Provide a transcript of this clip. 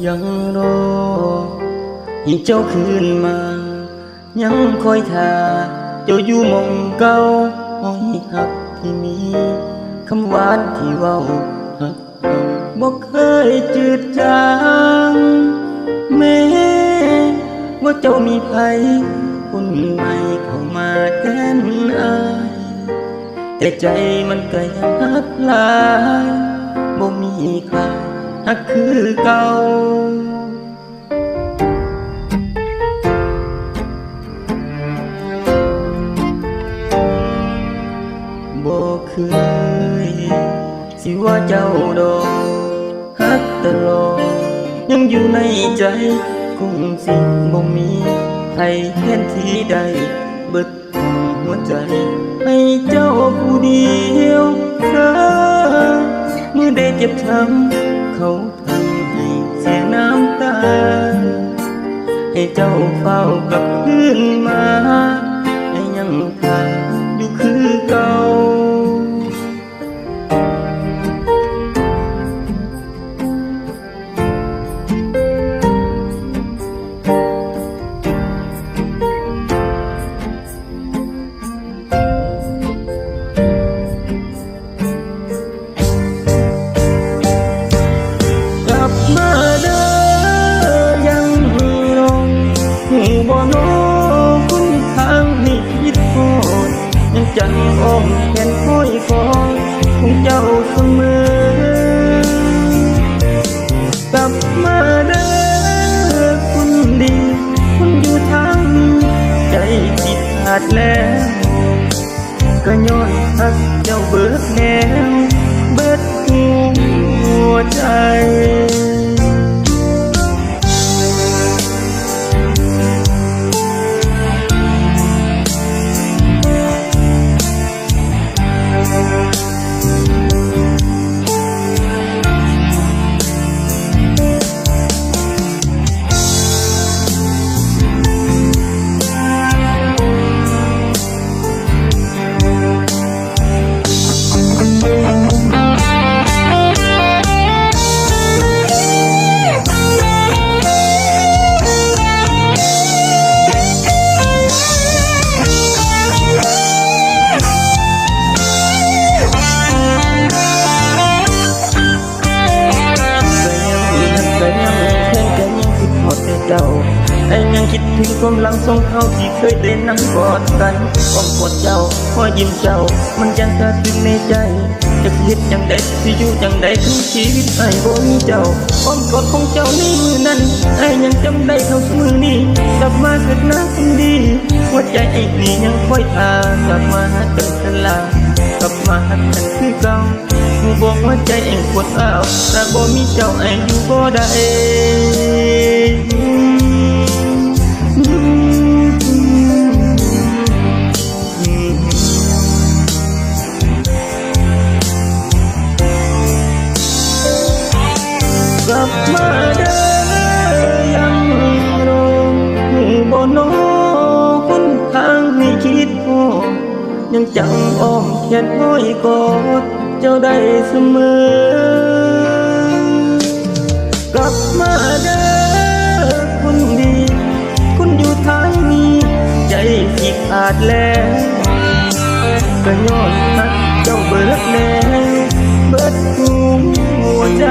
ຍັງລໍໃຫ້ເຈົ້າຄືນມາ ຍັງຄອຍຖ້າເຈົ້າຢູ່ໝ່ອງເກົ່າ. ຮອຍຮັກທີ່ມີ ຄຳຫວານທີ່ເວົ້າ ຮັກເຈົ້າບໍ່ເຄີຍຈືດຈາງ. ແມ້ວ່າເຈົ້າມີໃຜຄົນໃໝ່ເຂົ້າມາແທນອ້າຍ ແຕ່ໃຈມັນກໍຍັງຮັກຫຼາຍ ບໍ່ມີຄ່າຮັກຄືເກົ່າ. ບໍ່ເຄີຍຊິວ່າເຈົ້າດອກ ຮັກຕະຫຼອດ ຍັງຢູ່ໃນໃຈ ຄົງຊິບໍ່ມີໃຜແທນທີ່ໄດ້ ເບິດ ຫົວໃຈໃຫ້ເຈົ້າຜູ້ດຽວເທີ. ມື້ໃດເຈັບຊ້ຳ ເຂົາທຳໃຫ້ເສຍນ້ຳຕາ ໃຫ້ເຈົ້າຟ້າວກັບຄືນມາ ໃຫ້ຍັງທ່າຢູ່ຄືເກົ່າ. ກັບມາເດີ ຍັງລໍ ຮູ້ບໍ່ນໍ ຄົນທາງນີ້ຄິດຮອດ ຍັງຈັງອ້ອມແຂນຄອຍກອດຂອງເຈົ້າສະເໝີ. ກັບມາເດີຄົນດີ ຄົນຢູ່ທາງນີ້ ໃຈທີ່ຂາດແລ້ວ ກໍຍ້ອນຮັກເຈົ້າເບີດແລ້ວ ເບີດຫົວໃຈ. ກໍຍັງຮັກ ກໍຍັງແພງ ກໍຍັງຄິດຮອດແຕ່ເຈົ້າ ອ້າຍຍັງຄິດເຖິງຄວາມຫຼັງສອງເຮົາ ທີ່ເຄີຍໄດ້ນັ່ງກອດກັນ ອ້ອມກອດເຈົ້າ ຮອຍຍິ້ມເຈົ້າ ມັນຍັງຄາຕຶງໃນໃຈ. ຈັກຊິເຮັດຈັ່ງໃດ ຊິຢູ່ຈັ່ງໃດ ທັງຊີວິດອ້າຍບໍ່ມີເຈົ້າ ອ້ອມກອດຂອງເຈົ້າໃນມື້ນັ້ນ ອ້າຍຍັງຈຳໄດ້ເທົ່າມື້ນີ້. ກັບມາເທີດນາຄົນດີ ຫົວໃຈອ້າຍນີ້ຍັງຄອຍຖ້າ ກັບມາຫາກັນເທີດລາ ກັບມາຮັກກັນຄືເກົ່າ. ຮູ້ບໍ່ ຫົວໃຈອ້າຍປວດຮ້າວ ຖ້າບໍ່ມີເຈົ້າອ້າຍຢູ່ບໍ່ໄດ້. ກັບມາເດີ ຍັງລໍ ຮູ້ບໍ່ນໍ ຄົນທາງນີ້ຄິດຮອດ ຍັງຈັງອ້ອມແຂນຄອຍກອດເຈົ້າໄດ້ສະເໝີ. ກັບມາເດີຄົນດີ ຄົນຢູ່ທາງນີ້ ໃຈທີ່ຂາດແລ້ວ ກໍຍ້ອນຮັກເຈົ້າເບີດແລ້ວ ເບີດຫົວໃຈ.